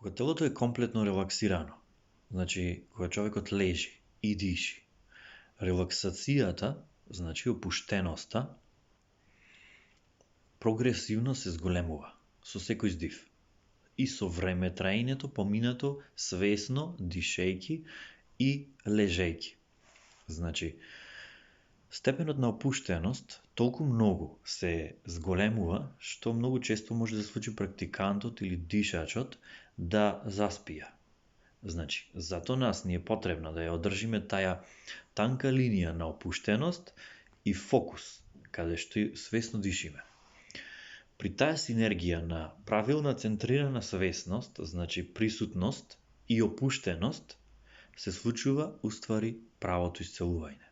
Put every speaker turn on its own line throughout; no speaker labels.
Кога телото е комплетно релаксирано, значи кога човекот лежи и диши, релаксацијата, значи опуштеноста, прогресивно се зголемува со секој здив. И со време траењето поминато свесно, дишејќи и лежејќи. Значи, степенот на опуштеност толку многу се зголемува, што многу често може да се случи практикантот или дишачот да заспија. Значи, зато нас ни е потребно да ја одржиме таа танка линија на опуштеност и фокус, каде што свесно дишиме. При таа синергија на правилна центрирана свесност, значи присутност и опуштеност, се случува уствари правото исцелување.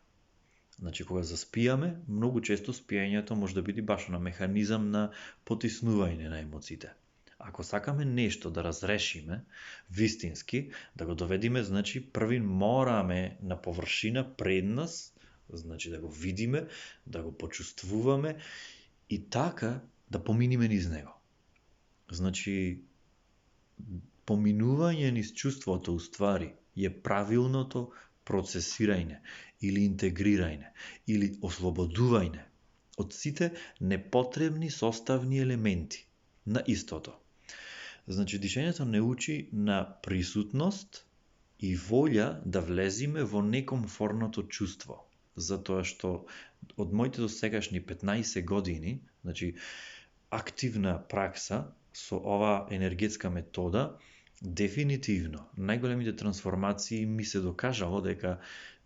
Значи, кога заспијаме, многу често спиењето може да биде баш на механизам на потиснување на емоциите. Ако сакаме нешто да разрешиме, вистински, да го доведиме, значи први мораме на површина пред нас, значи да го видиме, да го почувствуваме и така да поминиме низ него. Значи, поминување низ чувството уствари е правилното процесирање или интегрирање или ослободување од сите непотребни составни елементи на истото. Значи, дишењето не учи на присутност и волја да влезиме во некомфорното чувство. Затоа што од моите досегашни 15 години, значи, активна пракса со оваа енергетска метода, дефинитивно, најголемите трансформации ми се докажало дека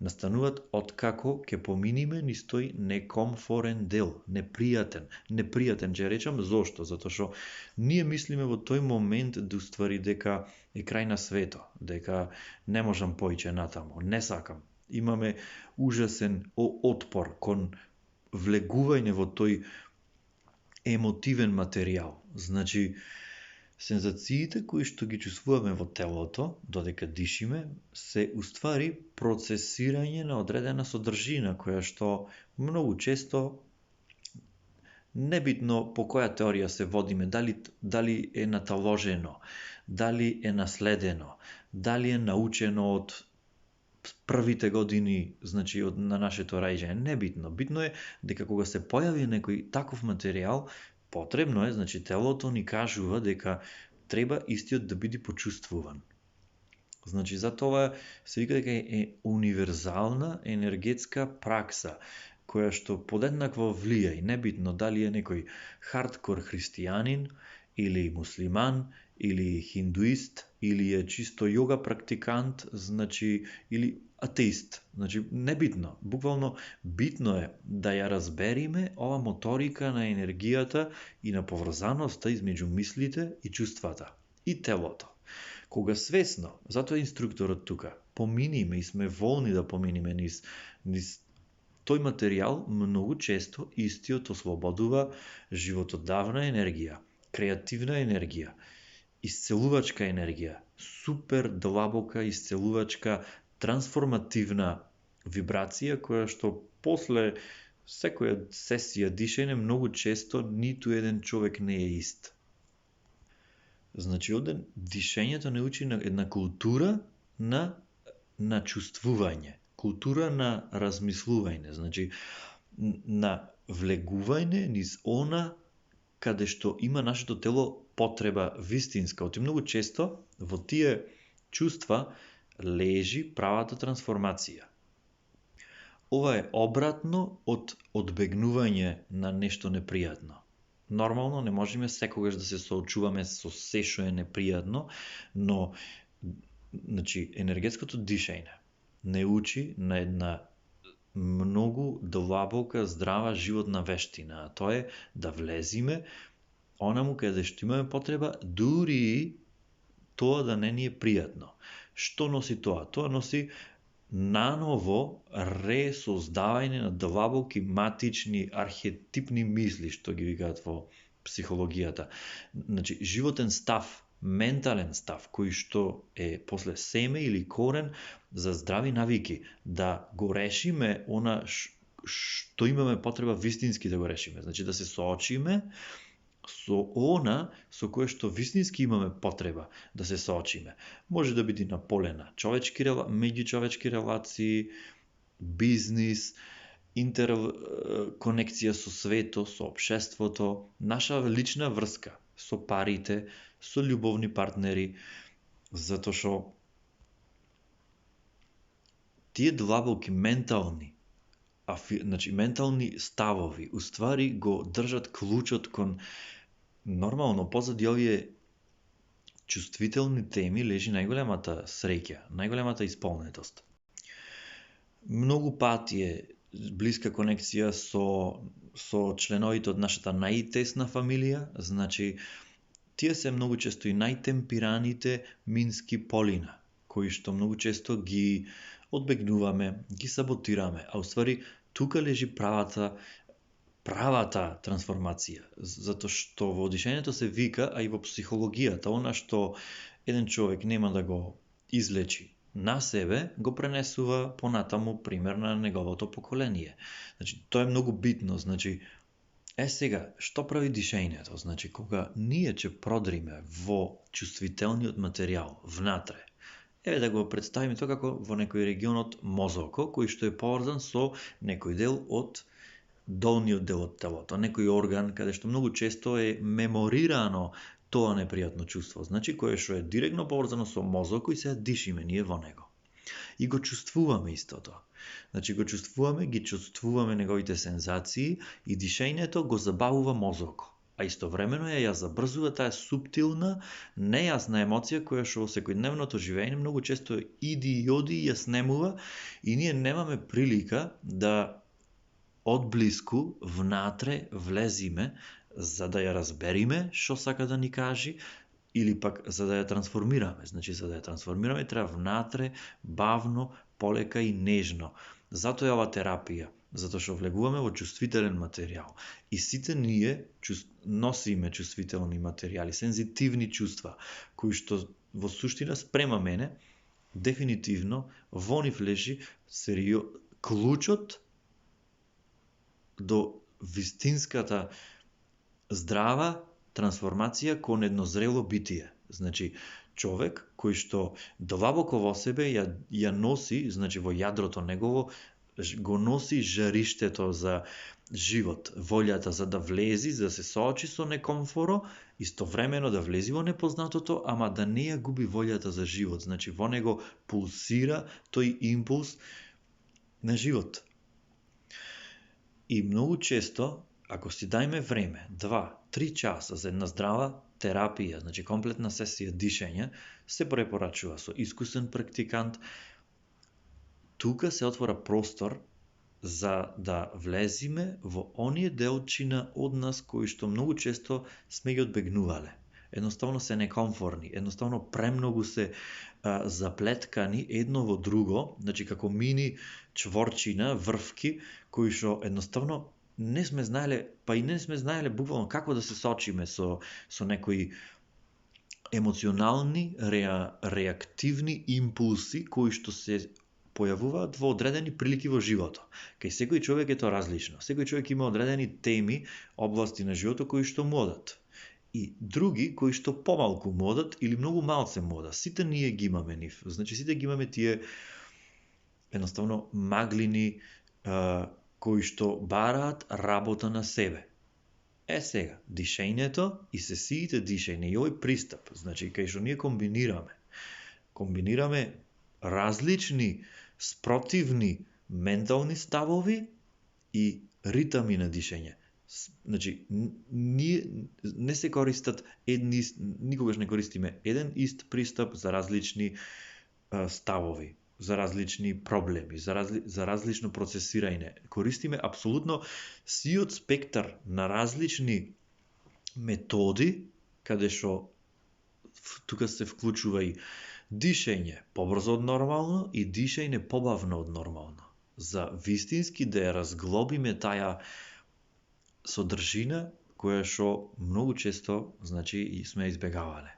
настануваат откако ќе поминиме низ тој некомфорен дел, непријатен, ќе речам зошто, затоа што ние мислиме во тој момент да уствари дека е крај на свето, дека не можам поиќе натаму, не сакам. Имаме ужасен отпор кон влегување во тој емотивен материјал. Значи, сензациите кои што ги чувствуваме во телото, додека дишиме, се уствари процесирање на одредена содржина, која што многу често, небитно по која теорија се водиме, дали е наталожено, дали е наследено, дали е научено од првите години, значи на нашето раѓање, небитно. Битно е дека кога се појави некој таков материјал, потребно е, значи телото ни кажува дека треба истиот да биде почувствуван. Значи затоа се вика дека е универзална енергетска пракса, која што подеднакво влијае, небитно дали е некој хардкор христијанин, или муслиман, или хиндуист, или е чисто јога практикант, значи, или атеист. Значи, небитно, буквално битно е да ја разбериме ова моторика на енергијата и на поврзаноста измеѓу мислите и чувствата и телото. Кога свесно, затоа инструкторот тука, поминиме и сме волни да поминиме низ тој материјал, многу често истиот ослободува животодавна енергија, креативна енергија, исцелувачка енергија, супер длабока исцелувачка трансформативна вибрација која што после секоја сесија дишење многу често ниту еден човек не е ист. Значи, овде дишењето не учи на една култура на чувствување, култура на размислување, значи на влегување низ она каде што има нашето тело потреба вистинска. Оти многу често во тие чувства лежи правата трансформација. Ова е обратно од одбегнување на нешто непријатно. Нормално не можеме секогаш да се соочуваме со се што е непријатно, но значи енергетското дишење не учи на една многу длабока, здрава животна вештина, а тоа е да влезиме онаму каде што имаме потреба, дури тоа да не ни е пријатно. Што носи тоа? Тоа носи наново ресоздавање на длабоки, матични, архетипни мисли, што ги викаат во психологијата. Значи, животен став, ментален став, кој што е после семе или корен за здрави навики, да го решиме она што имаме потреба вистински да го решиме. Значи, да се соочиме со она со кое што вистински имаме потреба да се соочиме. Може да биде на поле на меѓучовечки релации, бизнис, интерконекција со свето, со општеството, наша лична врска со парите, со љубовни партнери, затоа што тие длабоки ментални ментални ставови уствари го држат клучот кон нормално позади овие чувствителни теми лежи најголемата среќа, најголемата исполнетост. Многу пати е блиска конекција со членовите од нашата најтесна фамилија, значи тие се многу често и најтемпираните мински полина, кои што многу често ги одбегнуваме, ги саботираме, а уствари тука лежи правата трансформација, затоа што во дишењето се вика, а и во психологијата, она што еден човек нема да го излечи на себе, го пренесува понатаму пример на неговото поколение. Значи, тоа е многу битно, значи, сега, што прави дишењето? Значи, кога ние ќе продриме во чувствителниот материјал, внатре, еве да го представиме тоа како во некој регион од мозокот, кој што е поврзан со некој дел од долниот дел од телото, некој орган каде што многу често е меморирано тоа непријатно чувство, значи кое што е директно поврзано со мозокот и се дишиме ние во него. И го чувствуваме истото. Значи го чувствуваме неговите сензации и дишењето го забавува мозокот. А истовремено ја забрзува таа суптилна, нејасна емоција која што во секојдневното живење многу често иди и оди ја снемува и ние немаме прилика да одблиску внатре влезиме за да ја разбериме што сака да ни кажи или пак за да ја трансформираме. Значи за да ја трансформираме треба внатре, бавно, полека и нежно. Затоа е ова терапија, затоа што влегуваме во чувствителен материјал. И сите ние носиме чувствителни материјали, сензитивни чувства, кои што во суштина спрема мене, дефинитивно во нив лежи клучот до вистинската здрава трансформација кон едно зрело битие. Значи, човек кој што длабоко во себе ја носи, значи во јадрото негово, го носи жариштето за живот, волјата за да влези, за да се соочи со некомфоро, истовремено да влези во непознатото, ама да не ја губи волјата за живот. Значи, во него пулсира тој импулс на живот. И многу често, ако си дајме време, 2-3 часа за една здрава терапија, значи комплетна сесија дишење, се препорачува со искусен практикант, тука се отвора простор за да влезиме во оние делчина од нас кои што многу често сме ги одбегнувале. Едноставно се некомфорни, едноставно премногу се заплеткани едно во друго, значи како мини чворчина, врвки, кои што едноставно не сме знаеле буквално како да се соочиме со некои емоционални, реактивни импулси кои што се појавуваат во одредени прилики во животот. Кај секој човек е тоа различно. Секој човек има одредени теми, области на животот кои што му одат. И други кои што помалку му одат или многу малце му одат. Сите ние ги имаме нив. Значи сите ги имаме тие едноставно маглини кои што бараат работа на себе. Сега, дишењето и сесиите дишење и овој пристап, значи кај што ние комбинираме различни спротивни ментални ставови и ритами на дишење. Значи, не се користат никогаш не користиме еден ист пристап за различни ставови, за различни проблеми, за различно процесирање. Користиме апсолутно сиот спектар на различни методи, каде што тука се вклучува и дишење побрзо од нормално и дишење побавно од нормално. За вистински да ја разглобиме таа содржина која што многу често, значи, и сме избегавале.